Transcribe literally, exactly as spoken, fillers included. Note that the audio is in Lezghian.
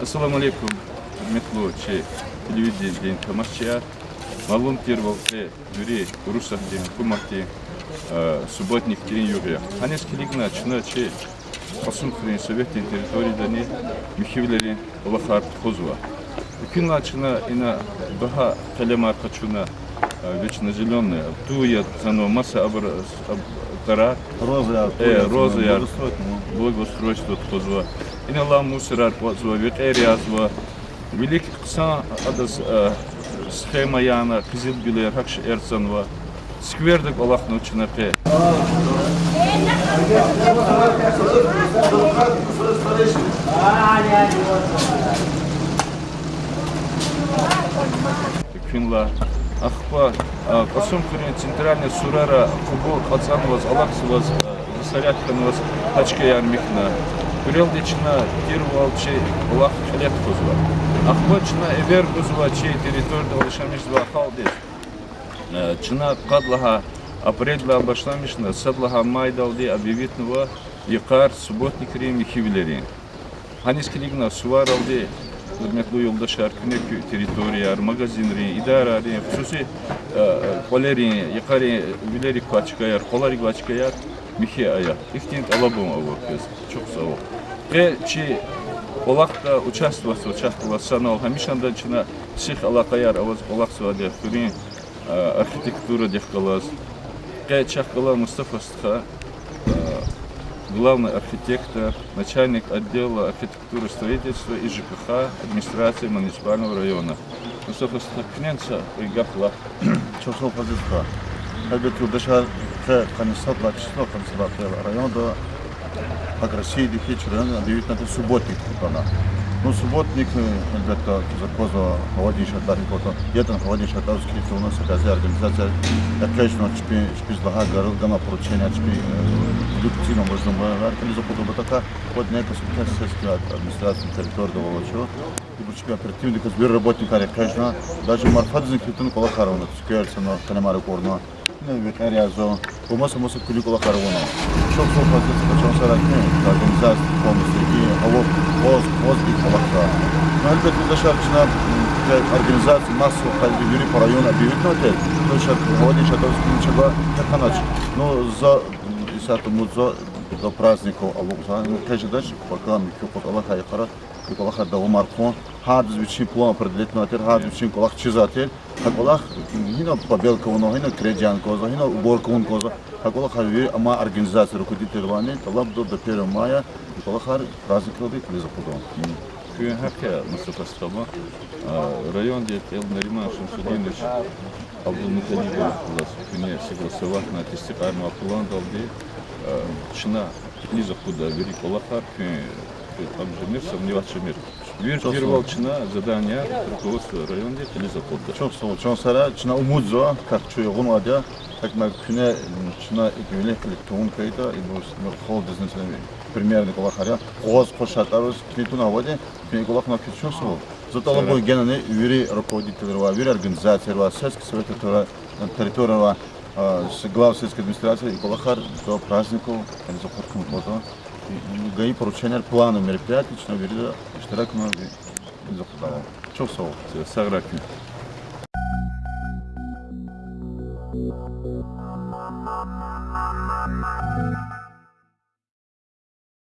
Ассаламу алейкум, гьуьрметлу чи телевидениедин тамашачияр. Малум тирвал, къе вири Урусатдин гьукуматдин, э, субботникдин югъ я. Гьаниз килигна чна чи Кьасумхуьруьн советдин территориядани михьивилерин кӀвалахар тухузва. Экуьнлай чна ина багьа къелемар къачуна, э, вечно зелёный, туя цанва маса абур, аб-, тарар, розаяр, э, туя цанва, розаяр, благоустройство, ну, благоустройство тухузва. Инал алай мусорар кӀватӀзава, векьер язва. Вилик хъсан адаз, э, схема яна, къизилгуьлер, гьахьтин шейэр цанва. Скверда кӀвалахнава чна къе. Экуьнлай. Ахпа, а, Кьасумхуьруьн центральный сурара къубу кьацӀанваз, алахъзаваз, а, засорять хьанваз гьа чкаяр михьна. Куьрелди чна тирвал чи кӀвалах кьиле тухузва. Ахпа чна эвер гузва чи территориядал яшамиш жезвай халкьдиз. Э, чна къад лагьай апрелдилай башламишна, сад лагьай майдалди объявитнава йикъар субботникрин, михьивилерин. Гьаниз килигна суваралди, гьуьрметлу юлдашар, куьне куь территорияр, магазинрин, идарайрин, хсуси, э, кӀвалерин, йикъарин вилерик квай чкаяр, къваларик квай чкаяр михьи ая. Ихьтин тӀалабун ава квез. Чухсагъул. Къе чи кӀвалахда участвовать авур чахъ галаз санал гьамишанда чна сих алакъаяр аваз кӀвалахзавайди я хуьруьн, э, архитектурадихъ галаз. Къе чахъ гала Мустафа стха, э, главный архитектор, начальник отдела архитектуры, строительства и ЖКХ администрации муниципального района. Мустафа стха, куьне са гаф лагь. Чухсагъул, Фазил стха. Гьелбетда, юлдашар, къе къанни сад лагьай число, къанни сад лагьай районда, гьакӀ Россиядихъ чи район объявитна субботник хьана. Ну, субботник, э, гьелбетда, куьз аквазва гьавадин шартӀар хьайитӀа, ятӀани гьавадин шартӀар килигна са бязи организацияр экъечӀна чпи, чпиз лагьай гар-, ганвай поручение чпи, э, коллективно, можно, ва килигиз акъудун патахъай, вот, некая сельская администрация территориядал ава чун. Ибур чпи оперативникриз вири работникар экъечӀна, даже марфадизни килигна кӀвалахар авуна, сквер цана, къелемар акӀурна, ина векьер язва, ва маса-маса куьлуь кӀвалахар авуна. Чухсагъул, Фазил стха, чан сара куь организация полностью и гьавур къваз, къваз и кӀвалахда. Ну, гьелбетда, юлдашар, чна, м, организация массово къайдада вири по району объявитнавайтӀа, ну, ша-, гьавадин шартӀар килигна чавай гьакӀ хьанач. Ну, за, м, исятда умудзава до праздников алукьзавай, ну, къе жедач, пока муькуь кьуд кӀвалах хьайи йикъара, и кӀвалахар давамар хъувун, гьардаз вичин план определитьнавайтӀа, гьардаз вичин кӀвалах чизвайтӀа, гьа кӀвалах гьина побелка авуна, гьина кредян кӀанзава, гьина уборка авун кӀанзава, гьа кӀвалахар вири амай организация руководителривайни тӀалабда до первого мая и кӀвалахар праздникралди килигиз акъудун. Куьн гьахъ я, Мустафа стха, а, райондин кьил Нариман Шамсудинович Абдулмуталибоваз куьне согласоватьна, тестикьарнавай пландалди, а, чна килигиз акъудда вири кӀвалахар, куьн, куьн ам жемир, сомневаться жемир. Вири тирвал чна задание руководство районди килигиз акъудда. Чухсагъул, чан сара, чна умудзава, как чун ягъунвайди я, так как куьне, м, чна икӀ вилик-кьилик тавун хьайитӀа, ибур, ну, холодизни, примерный кӀвалахар я, къваз-къваз шартӀариз килигна авайди, куьне и кӀвалахар килигна, чухсагъул. За тӀалабун генани вири руководителривай, вири организацийривай, сельский совет территория-, территориявай, а, с-, глав сельской администрации и кӀвалахар до праздников килигиз акъудун кӀанзава. И, и гаи порученияр, плановые мероприятия чна вирида иштиракна килигиз акъудайвал. Чухсагъул. Сагърай куьн.